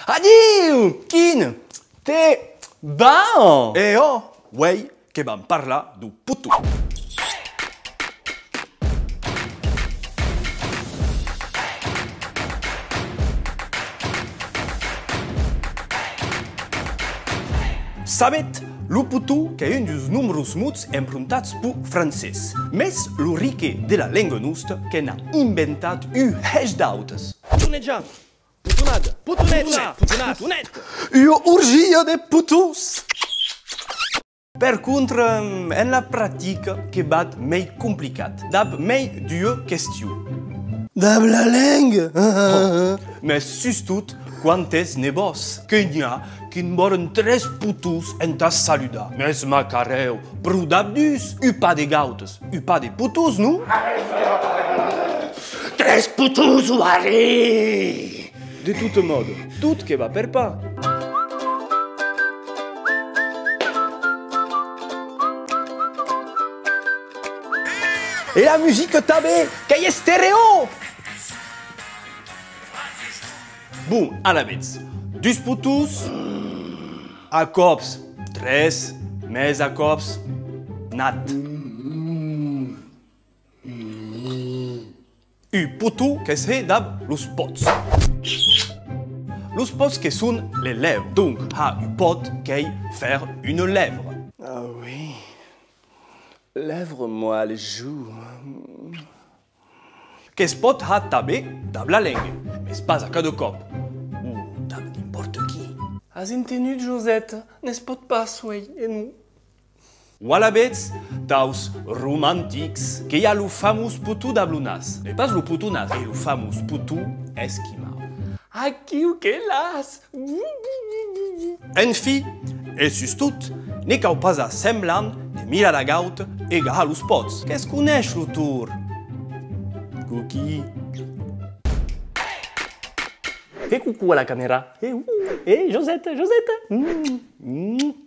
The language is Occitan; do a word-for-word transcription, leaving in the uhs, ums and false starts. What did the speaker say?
Adiu! Quin te va? E òc, uei que vam parlar deu poton. Sabetz, lo poton qu'es un deus nombrós mots emprontats peu francés, mes lo riquet de la lenga nosta que n'a inventat un hèish d'autes. Potonejar, potonada, potoneta, potonat, potoneta. Ua orgia de potons! Per contra, en la practica que va mei complicat, dab mei d'ua question. Dab la lenga! Mes sustot quan es nebòs, que n'i a qui'n vòlen tres potons entà saludar. Mes macarèu, pro dab dus, un pas de gautes, un pas de potons, non? Tres potons, o arré! De tot mòde, tot que va per pas. E la musica tanben, qu'ei estereo! Bon, alavetz, dus potons, a còps tres, mes a còps nat. Un poton que's hè dab los pòts. Los pòts que son les lèvres, donc har un pòt qu'ei faire une lèvre. Ah oui. Lèvre-moi le jour. Que's pòt har tanben dab la lenga, mes pas a cada còp, o dab n'impòrta qui. As entenut, Josette? Ne's pòt pas, uei, e non. O alavetz, taus romantics, que i a lo famós poton dab lo nas. N'ei pas lo poton nas, ei lo famós poton esquimau. Aquiu que l'as! Enfin, e sustot, ne cau pas har semblant de mirar la gaute e gahar los pòts. Que's coneish lo torn. Coquí. E cocó a la camèra. E, uh, e Josette, Josette. Mm, mm.